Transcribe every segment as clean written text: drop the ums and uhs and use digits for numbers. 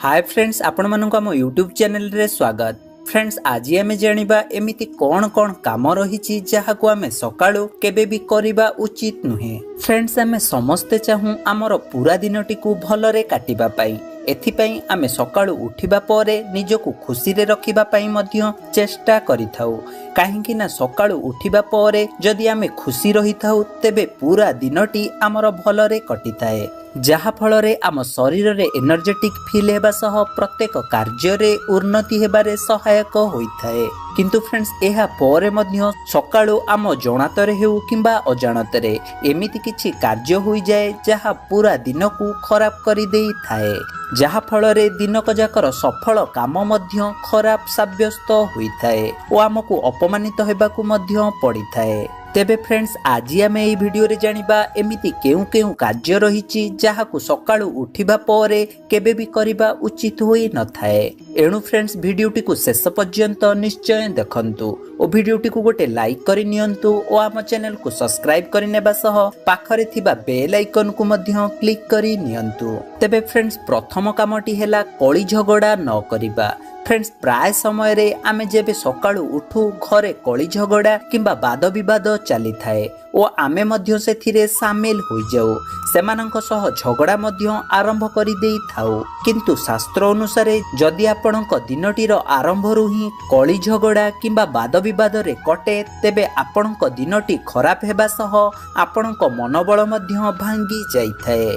ହାଏ friends, ଆପଣମାନଙ୍କୁ ଆମ YouTube ଚ୍ୟାନେଲରେ ସ୍ୱାଗତ। ଫ୍ରେଣ୍ଡସ୍, ଆଜି ଆମେ ଜାଣିବା ଏମିତି କ'ଣ କ'ଣ କାମ ରହିଛି ଯାହାକୁ ଆମେ ସକାଳୁ କେବେ ବି କରିବା ଉଚିତ ନୁହେଁ। ଫ୍ରେଣ୍ଡସ୍, ଆମେ ସମସ୍ତେ ଚାହୁଁ ଆମର ପୁରା ଦିନଟିକୁ ଭଲରେ କାଟିବା ପାଇଁ। ଏଥିପାଇଁ ଆମେ ସକାଳୁ ଉଠିବା ପରେ ନିଜକୁ ଖୁସିରେ ରଖିବା ପାଇଁ ମଧ୍ୟ ଚେଷ୍ଟା କରିଥାଉ, କାହିଁକି ନା ସକାଳୁ ଉଠିବା ପରେ ଯଦି ଆମେ ଖୁସି ରହିଥାଉ ତେବେ ପୁରା ଦିନଟି ଆମର ଭଲରେ କଟିଥାଏ, ଯାହାଫଳରେ ଆମ ଶରୀରରେ ଏନର୍ଜେଟିକ୍ ଫିଲ୍ ହେବା ସହ ପ୍ରତ୍ୟେକ କାର୍ଯ୍ୟରେ ଉନ୍ନତି ହେବାରେ ସହାୟକ ହୋଇଥାଏ। କିନ୍ତୁ ଫ୍ରେଣ୍ଡସ୍, ଏହା ପରେ ମଧ୍ୟ ସକାଳୁ ଆମ ଜଣାତରେ ହେଉ କିମ୍ବା ଅଜାଣତରେ ଏମିତି କିଛି କାର୍ଯ୍ୟ ହୋଇଯାଏ ଯାହା ପୁରା ଦିନକୁ ଖରାପ କରିଦେଇଥାଏ, ଯାହାଫଳରେ ଦିନକ ଯାକର ସଫଳ କାମ ମଧ୍ୟ ଖରାପ ସାବ୍ୟସ୍ତ ହୋଇଥାଏ ଓ ଆମକୁ ଅପମାନିତ ହେବାକୁ ମଧ୍ୟ ପଡ଼ିଥାଏ। ତେବେ ଫ୍ରେଣ୍ଡସ୍, ଆଜି ଆମେ ଏହି ଭିଡ଼ିଓରେ ଜାଣିବା ଏମିତି କେଉଁ କେଉଁ କାର୍ଯ୍ୟ ରହିଛି ଯାହାକୁ ସକାଳୁ ଉଠିବା ପରେ କେବେ ବି କରିବା ଉଚିତ ହୋଇନଥାଏ। ଏଣୁ ଫ୍ରେଣ୍ଡସ୍, ଭିଡ଼ିଓଟିକୁ ଶେଷ ପର୍ଯ୍ୟନ୍ତ ନିଶ୍ଚୟ ଦେଖନ୍ତୁ ଓ ଭିଡ଼ିଓଟିକୁ ଗୋଟେ ଲାଇକ୍ କରି ନିଅନ୍ତୁ ଓ ଆମ ଚ୍ୟାନେଲକୁ ସବସ୍କ୍ରାଇବ୍ କରିନେବା ସହ ପାଖରେ ଥିବା ବେଲ୍ ଆଇକନ୍କୁ ମଧ୍ୟ କ୍ଲିକ୍ କରି ନିଅନ୍ତୁ। ତେବେ ଫ୍ରେଣ୍ଡସ୍, ପ୍ରଥମ କାମଟି ହେଲା କଳି ଝଗଡ଼ା ନ କରିବା। ଫ୍ରେଣ୍ଡସ୍, ପ୍ରାୟ ସମୟରେ ଆମେ ଯେବେ ସକାଳୁ ଉଠୁ ଘରେ କଳି ଝଗଡ଼ା କିମ୍ବା ବାଦ ବିବାଦ ଚାଲିଥାଏ ଓ ଆମେ ମଧ୍ୟ ସେଥିରେ ସାମିଲ ହୋଇଯାଉ, ସେମାନଙ୍କ ସହ ଝଗଡ଼ା ମଧ୍ୟ ଆରମ୍ଭ କରିଦେଇଥାଉ। କିନ୍ତୁ ଶାସ୍ତ୍ର ଅନୁସାରେ ଯଦି ଆପଣଙ୍କ ଦିନଟିର ଆରମ୍ଭରୁ ହିଁ କଳି ଝଗଡ଼ା କିମ୍ବା ବାଦ ବିବାଦରେ କଟେ, ତେବେ ଆପଣଙ୍କ ଦିନଟି ଖରାପ ହେବା ସହ ଆପଣଙ୍କ ମନୋବଳ ମଧ୍ୟ ଭାଙ୍ଗି ଯାଇଥାଏ,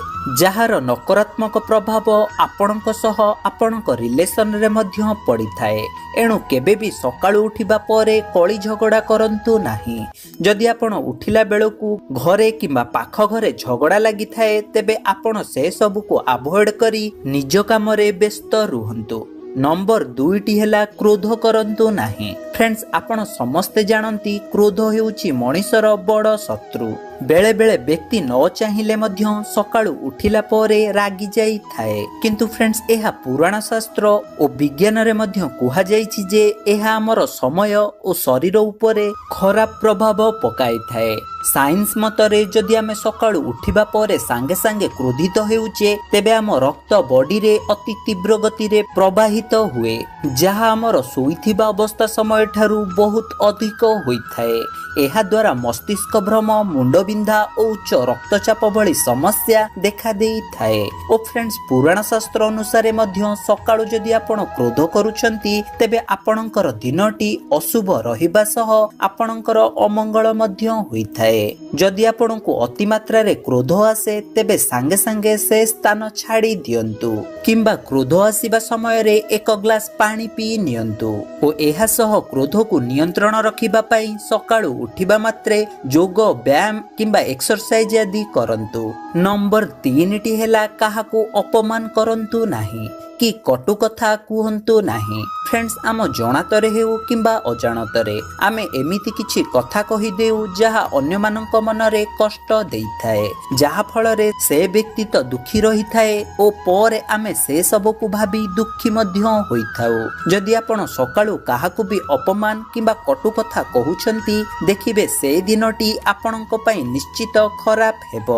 ଯାହାର ନକାରାତ୍ମକ ପ୍ରଭାବ ଆପଣଙ୍କ ସହ ଆପଣଙ୍କ ରିଲେସନରେ ମଧ୍ୟ ପଡ଼ିଥାଏ। ଏଣୁ କେବେ ବି ସକାଳୁ ଉଠିବା ପରେ କଳି ଝଗଡ଼ା କରନ୍ତୁ ନାହିଁ। ଯଦି ଆପଣ ଉଠିଲା ବେଳକୁ ଘରେ କିମ୍ବା ପାଖ ଘରେ ଝଗଡ଼ା ଲାଗିଥାଏ, ତେବେ ଆପଣ ସେ ସବୁକୁ ଆଭଏଡ୍ କରି ନିଜ କାମରେ ବ୍ୟସ୍ତ ରୁହନ୍ତୁ। ନମ୍ବର 2ଟି ହେଲା କ୍ରୋଧ କରନ୍ତୁ ନାହିଁ। ଫ୍ରେଣ୍ଡସ୍, ଆପଣ ସମସ୍ତେ ଜାଣନ୍ତି କ୍ରୋଧ ହେଉଛି ମଣିଷର ବଡ଼ ଶତ୍ରୁ। ବେଳେବେଳେ ବ୍ୟକ୍ତି ନ ଚାହିଁଲେ ମଧ୍ୟ ସକାଳୁ ଉଠିଲା ପରେ ରାଗି ଯାଇଥାଏ। କିନ୍ତୁ ଫ୍ରେଣ୍ଡସ୍, ଏହା ପୁରାଣ ଶାସ୍ତ୍ର ଓ ବିଜ୍ଞାନରେ ମଧ୍ୟ କୁହାଯାଇଛି ଯେ ଏହା ଆମର ସମୟ ଓ ଶରୀର ଉପରେ ଖରାପ ପ୍ରଭାବ ପକାଇଥାଏ। ସାଇନ୍ସ ମତରେ ଯଦି ଆମେ ସକାଳୁ ଉଠିବା ପରେ ସାଙ୍ଗେ ସାଙ୍ଗେ କ୍ରୋଧିତ ହେଉଛେ, ତେବେ ଆମ ରକ୍ତ ବଡିରେ ଅତି ତୀବ୍ର ଗତିରେ ପ୍ରବାହିତ ହୁଏ, ଯାହା ଆମର ଶୋଇଥିବା ଅବସ୍ଥା ସମୟଠାରୁ ବହୁତ ଅଧିକ ହୋଇଥାଏ। ଏହାଦ୍ୱାରା ମସ୍ତିଷ୍କ ଭ୍ରମ, ମୁଣ୍ଡବିନ୍ଧା ଓ ଉଚ୍ଚ ରକ୍ତଚାପ ଭଳି ସମସ୍ୟା ଦେଖାଦେଇଥାଏ। ଓ ଫ୍ରେଣ୍ଡସ୍, ପୁରାଣ ଶାସ୍ତ୍ର ଅନୁସାରେ ମଧ୍ୟ ସକାଳୁ ଯଦି ଆପଣ କ୍ରୋଧ କରୁଛନ୍ତି, ତେବେ ଆପଣଙ୍କର ଦିନଟି ଅଶୁଭ ରହିବା ସହ ଆପଣଙ୍କର ଅମଙ୍ଗଳ ମଧ୍ୟ ହୋଇଥାଏ। ଯଦି ଆପଣଙ୍କୁ ଅତିମାତ୍ରାରେ କ୍ରୋଧ ଆସେ, ତେବେ ସାଙ୍ଗେ ସାଙ୍ଗେ ସେ ସ୍ଥାନ ଛାଡ଼ି ଦିଅନ୍ତୁ କିମ୍ବା କ୍ରୋଧ ଆସିବା ସମୟରେ ଏକ ଗ୍ଲାସ ପାଣି ପିଇ ନିଅନ୍ତୁ। ଓ ଏହା ସହ କ୍ରୋଧକୁ ନିୟନ୍ତ୍ରଣ ରଖିବା ପାଇଁ ସକାଳୁ ଉଠିବା ମାତ୍ରେ ଯୋଗ, ବ୍ୟାୟାମ କିମ୍ବା ଏକ୍ସରସାଇଜ ଆଦି କରନ୍ତୁ। ନମ୍ବର 3ଟି ହେଲା କାହାକୁ ଅପମାନ କରନ୍ତୁ ନାହିଁ କି କଟୁ କଥା କୁହନ୍ତୁ ନାହିଁ। ଫ୍ରେଣ୍ଡସ୍, ଆମ ଜଣାତରେ ହେଉ କିମ୍ବା ଅଜାଣତରେ ଆମେ ଏମିତି କିଛି କଥା କହିଦେଉ ଯାହା ଅନ୍ୟମାନଙ୍କ ମନରେ କଷ୍ଟ ଦେଇଥାଏ, ଯାହାଫଳରେ ସେ ବ୍ୟକ୍ତି ତ ଦୁଃଖୀ ରହିଥାଏ ଓ ପରେ ଆମେ ସେ ସବୁକୁ ଭାବି ଦୁଃଖୀ ମଧ୍ୟ ହୋଇଥାଉ। ଯଦି ଆପଣ ସକାଳୁ କାହାକୁ ବି ଅପମାନ କିମ୍ବା କଟୁ କଥା କହୁଛନ୍ତି, ଦେଖିବେ ସେ ଦିନଟି ଆପଣଙ୍କ ପାଇଁ ନିଶ୍ଚିତ ଖରାପ ହେବ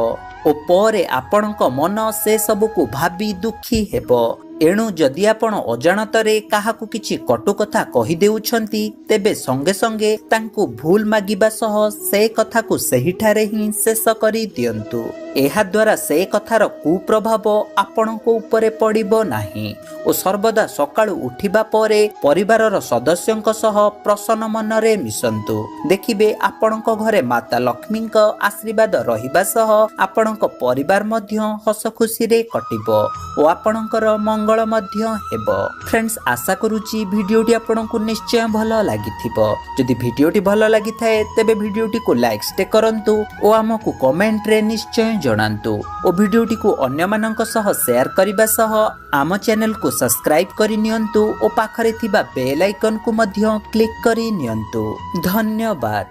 ଓ ପରେ ଆପଣଙ୍କ ମନ ସେ ସବୁକୁ ଭାବି ଦୁଃଖୀ ହେବ। ଏଣୁ ଯଦି ଆପଣ ଅଜାଣତରେ କାହାକୁ କିଛି କଟୁ କଥା କହିଦେଉଛନ୍ତି, ତେବେ ସଙ୍ଗେ ସଙ୍ଗେ ତାଙ୍କୁ ଭୁଲ ମାଗିବା ସହ ସେ କଥାକୁ ସେହିଠାରେ ହିଁ ଶେଷ କରିଦିଅନ୍ତୁ। ଏହାଦ୍ୱାରା ସେ କଥାର କୁପ୍ରଭାବ ଆପଣଙ୍କ ଉପରେ ପଡ଼ିବ ନାହିଁ। ଓ ସର୍ବଦା ସକାଳୁ ଉଠିବା ପରେ ପରିବାରର ସଦସ୍ୟଙ୍କ ସହ ପ୍ରସନ୍ନ ମନରେ ମିଶନ୍ତୁ। ଦେଖିବେ ଆପଣଙ୍କ ଘରେ ମାତା ଲକ୍ଷ୍ମୀଙ୍କ ଆଶୀର୍ବାଦ ରହିବା ସହ ଆପଣଙ୍କ ପରିବାର ମଧ୍ୟ ହସ ଖୁସିରେ କଟିବ ଓ ଆପଣଙ୍କର ମଙ୍ଗଳ ମଧ୍ୟ ହେବ। ଫ୍ରେଣ୍ଡସ୍, ଆଶା କରୁଛି ଭିଡ଼ିଓଟି ଆପଣଙ୍କୁ ନିଶ୍ଚୟ ଭଲ ଲାଗିଥିବ। ଯଦି ଭିଡ଼ିଓଟି ଭଲ ଲାଗିଥାଏ, ତେବେ ଭିଡ଼ିଓଟିକୁ ଲାଇକ୍ ଟେ କରନ୍ତୁ ଓ ଆମକୁ କମେଣ୍ଟରେ ନିଶ୍ଚୟ ଜଣାନ୍ତୁ ଓ ଭିଡ଼ିଓଟିକୁ ଅନ୍ୟମାନଙ୍କ ସହ ସେୟାର କରିବା ସହ ଆମ ଚ୍ୟାନେଲକୁ ସବସ୍କ୍ରାଇବ୍ କରି ନିଅନ୍ତୁ ଓ ପାଖରେ ଥିବା ବେଲ୍ ଆଇକନ୍କୁ ମଧ୍ୟ କ୍ଲିକ୍ କରି ନିଅନ୍ତୁ। ଧନ୍ୟବାଦ।